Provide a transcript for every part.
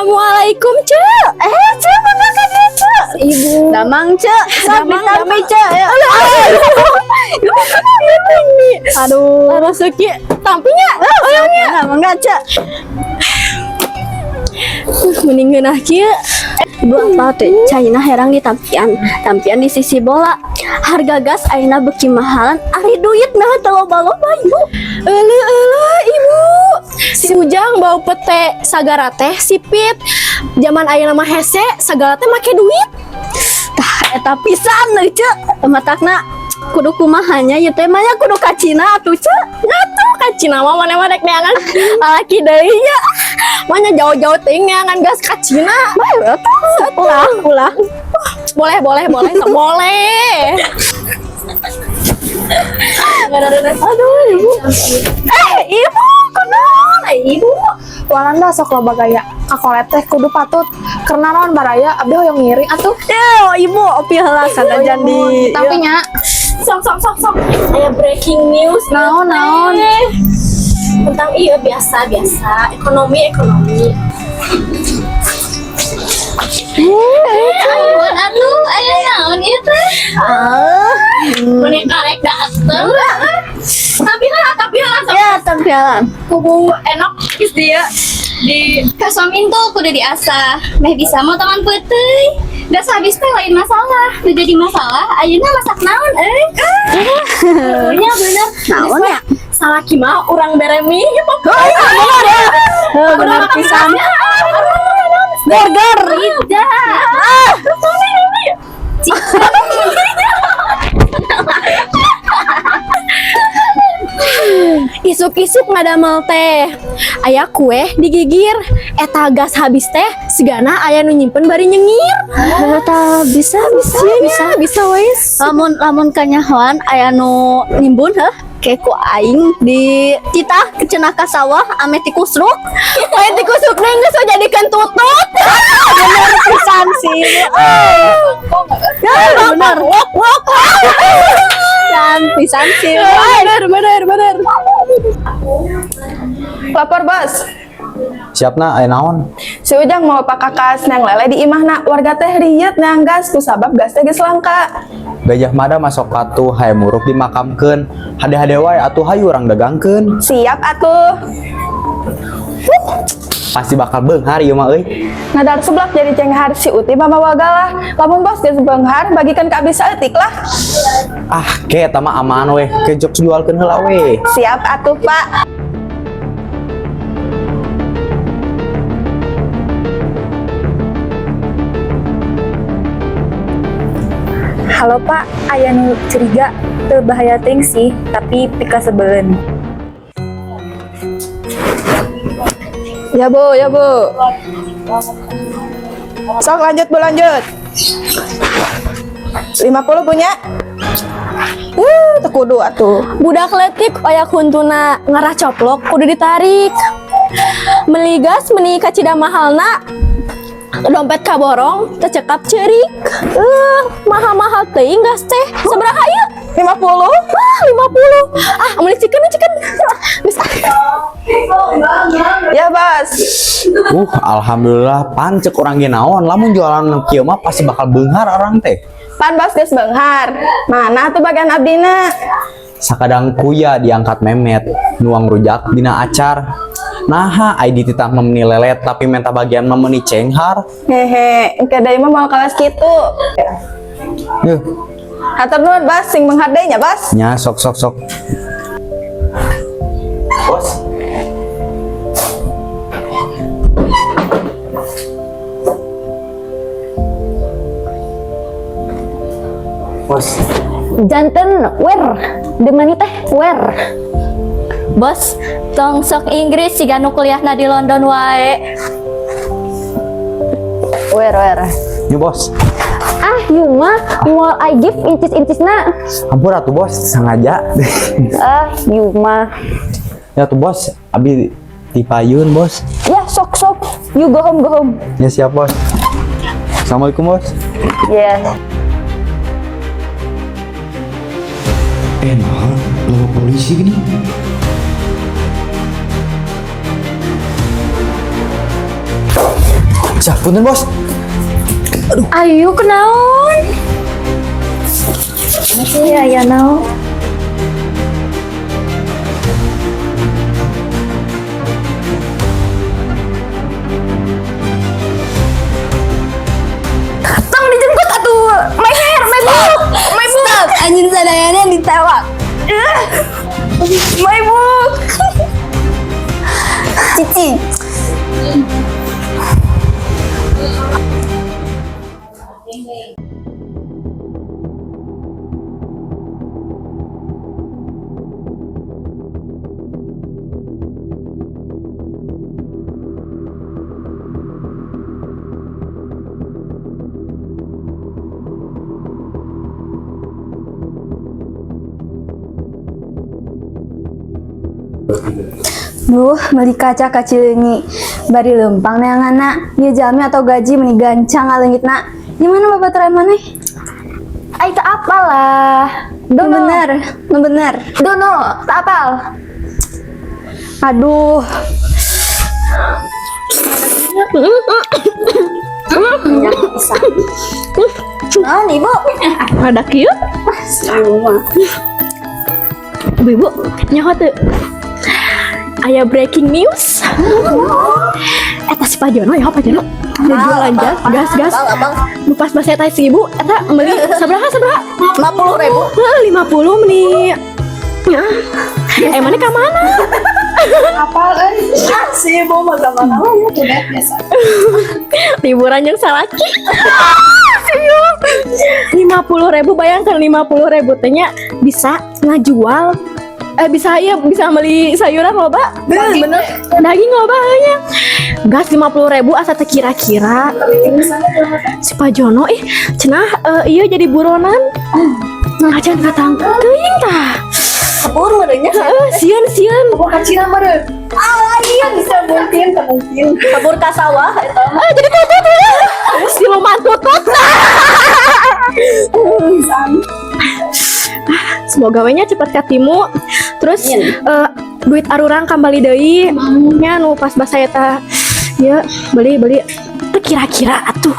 Assalamualaikum, Ceu. Eh, Ceu, mana ka dieu, Ceu? Ibu. Damang, Ceu. Sok Damang, ditampi, damang. Ceu. Ya. Aduh. Aduh. Rezeki tampi nya. Oh, ya, mangga, Ceu. Mending ngeunah kieu. Ibu apa tuh? Caina herang di tampian. Tampian di sisi bola. Harga gas ayeuna beuki mahalan, ari duit nah teu loba-loba, Ibu. Euleuh euleuh, Ibu. Si Ujang bau pete sagara teh sipit. Zaman ayeuna mah hese sagala teh make duit. Tah eta pisan euy, Ceu. Matakna kudu kumaha nya ieu teh mah nya kudu ka Cina atuh, Ceu. Nah tuh ka Cina mah maneh mah rek neangan lalaki deui nya. Manya jauh-jauh teuing neangan gas ka Cina. Bae atuh. Ulah, ulah. Boleh, boleh, boleh, sok boleh. Aduh, Ibu. Eh, Ibu, kunaon? Eh, Ibu. Walanda sok loba gaya. Kakolet teh kudu patut. Karena naon baraya abdi hoyong ngiring atuh. Eh, Ibu, opi heula sanajan di Tapi nya Sok sok sok sok. Aya breaking news. Naon, naon? Tentang iya biasa biasa ekonomi ekonomi. Ayo atuh, aya naon ieu teh? Ah, Mending karek dateng. Tapi lah ya tampilan. kubu enok is dia di Kasom intul kudu diasah, meh bisa motongan peuteuy. Gas habis teh lain masalah, nu jadi masalah ayeuna masak naon euy? nya bener. Naon ya? Salaki mah urang bere mie ya. Oh iya, bener ya. Oh, bener pisan. Burger. Tidak. Ah, Isuk-isuk ngadamel teh aya kue digigir eta gas habis teh sigana aya nu nyimpen bari nyengir. Ternyata bisa bisa bisa bisa wes. Lamun lamun kanyahoan aya nu nimbun heuh ke ku aing di titah cenah ka sawah ame tikusruk. Lain tikusruk neng geus jadikeun tutut. Bener pisan sih. Oh. Ya, bener. Wok wok. Dan pisan sih. Bener bener bener. Lapor bos. Siapna aya naon? Si Ujang mau pakakas nang lele di imahna warga teh rieut nang gas kusabab gas teh geus langka. Gajah Mada masuk katu hae muruk dimakamkeun. Hade-hade wae atuh hayu urang dagangkeun. Siap atuh. Pasti bakal beunghar ieu mah euy. Ngadar seblak jadi cenghar si Uti mama wagalah. Lamun bos geus beunghar bagikan ka abdi saeutik lah. Ah, ke eta mah aman weh. Ke jok jualkeun heula weh. Siap atuh, Pak. Halo Pak, aya nu curiga teu bahaya teuing sih, tapi pika sebelen. Ya Bu, ya Bu. Sok lanjut Bu, lanjut. 50 punya. Teu kudu atuh. Budak letik oyak huntuna ngarah coplok kudu ditarik. Meli gas meni kacida mahalna dompet kaborong tecekap ceurik. Mahal-mahal teuing gas teh. Sabaraha ieu? 50. Wah, 50. Ah, meuli chicken chicken. Geus ah. Ya, Bos. Alhamdulillah pan cek urang ge naon lamun jualan kieu mah pasti bakal beunghar orang teh. Pan bos geus beunghar. Mana tuh bagian abdina? Sakadang kuya diangkat memet, nuang rujak dina acar. Naha ai dititah mah meuni lelet tapi menta bagian mah meuni cenghar. Hehe, engke deui mah moal kawas kitu. Yuh, Hatur nuhun, Bos, sing beunghar deui nya, Bos. Nya sok sok sok. Bos. Bos, Janten where? Demani teh where? Bos, tong sok Inggris siga nu kuliahna di London wae. Where where? Nyu bos. Ah, you mah moal I give incis-incisna. Ampura tuh bos, sengaja. Ah, you mah. Ya tuh bos, abi dipayun bos. Ya, sok sok. You go home, go home. Ya siap bos. Assalamualaikum bos. Yes. Eh nah, loba polisi gini. Punten, Bos. Ayo kunaon? Iya, ya naon. Tong dijemput atuh. My hair, my book, my book. Stop, anjing sadayana ditewak. My book. Cici. Duh, meuli kaca ka Cileunyi. Bari leumpang neanganna. Ieu jalmi atau gaji meni gancang ngaleungitna. Gimana babaturan maneh? Ai tak apalah. Nu Dono. bener, nu bener. Dono, tak apal. Aduh. Naon ibu? Ada kieu? Ibu, nyaho teu? Aya breaking news. Eta si Pak Jono ya, Pak Jono. Dia jualan gas, gas, gas. Nu pas bahasa eta si ibu, eta meuli sabaraha sabaraha? 50.000. Heeh, 50 meni. Ya. Eh, mana ka mana? Apal euy. Si ibu mah ka mana ya tuh biasa. Liburan yang salaki. 50.000, bayangkan 50.000 tehnya bisa ngajual, eh, bisa ya, bisa beli sayuran loba, bener bener, daging loba nya, gas 50.000 asa teu kira-kira si Pak Jono ih cenah, iya jadi buronan acan katangkep teuing tah. Kabur merenya. Heeh, sieun sieun. Kabur kacina meureun. Ah, iya bisa mungkin, tak mungkin. Kabur ka sawah eta. Ah, jadi tutut ya. Siluman tutut. Semoga we nya cepat katimu. Terus duit arurang kembali deui nya nu pas basa eta ya beli beli. Teu kira-kira atuh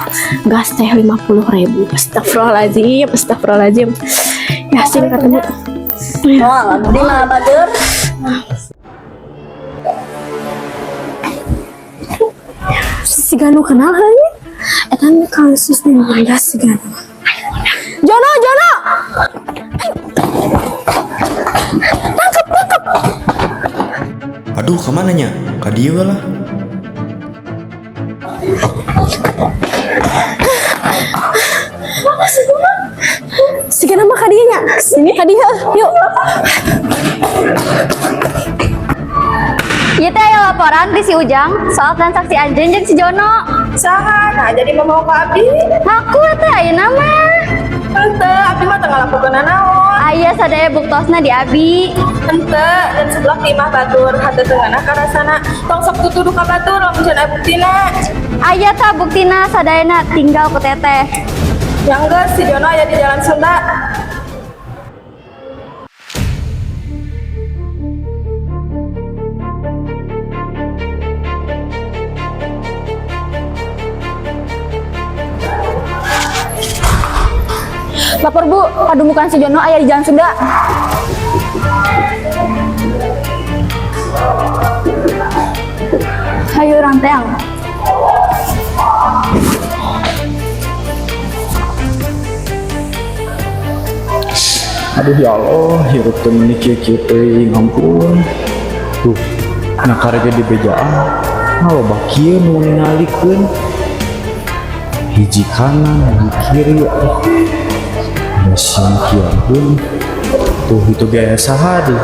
gas teh 50.000. Astagfirullahalazim, astagfirullahalazim. Yasin ketemu. Moal, abdi mah bager. Si Ganu kenal heuh? Eta mah kasus nu gas si Ganu. Jono, Jono. Aduh, kemana nya? Ka dieu lah. Si Ganu mah ka dieu nya. Sini ka dieu. Yuk. Ieu teh aya laporan di si Ujang soal transaksi anjeun jeung si Jono. Saha nah jadi mau ka abdi. Ngaku teh ayeuna mah. Henteu, abdi mah teu ngalakukeun naon. Aya sadaya buktosna di abi. Henteu, dan sebelah ti imah batur, hate teu ngeunah karasana. Tong sok tutuduh ka batur lamun can aya buktina. Aya tah buktina sadayana tinggal ku teteh. Yang geus si Jono aya di Jalan Sunda. Lapor Bu, padumukan si Jono aya di Jalan Sunda. Hayu urang teang. Aduh ya Allah, hirup teh meuni kieu-kieu teuing, ampun. Tuh, nah karega di bejaan. Nah loba kieu nu ningalikeun. Hiji kanan, hiji kiri, aduh. Mesin kieu ampun. Tuh itu gaya saha deh.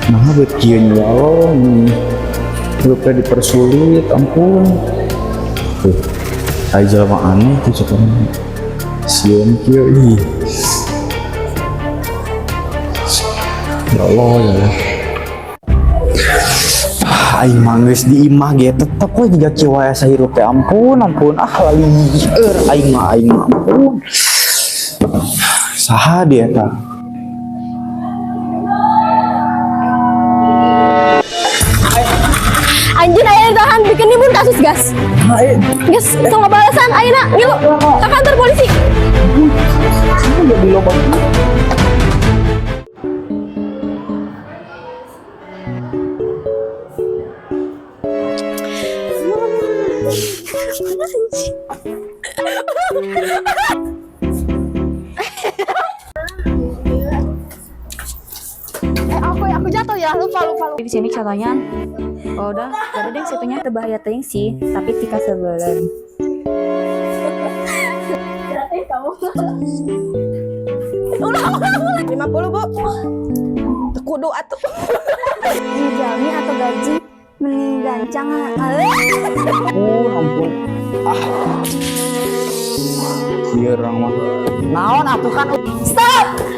Nah, buat kieu nya ya Allah, nih. Hirup teh dipersulit, ampun. Tuh, ai jelema aneh tuh cek urang. Sieun kieu ih. Ya Allah, ya Allah. Ah, aing mah geus di imah ge tetep we jiga kieu wae sahirup teh, ampun ampun, ah lieur aing mah ampun. Saha dia eta? Gas. Gas, tong balasan ayeuna ngilu ka kantor polisi. Jadi loba. Aku jatuh ya, lupa lupa lupa. Di sini contohnya. Oh, udah, ada deh situnya. Teu bahaya teuing sih, tapi tika sebelen. 50, Bu. Teu kudu atuh. Jalmi atau gaji mending gancang. Ampun, ampun. Ah. Ieu urang mah. Naon atuh kan Stop.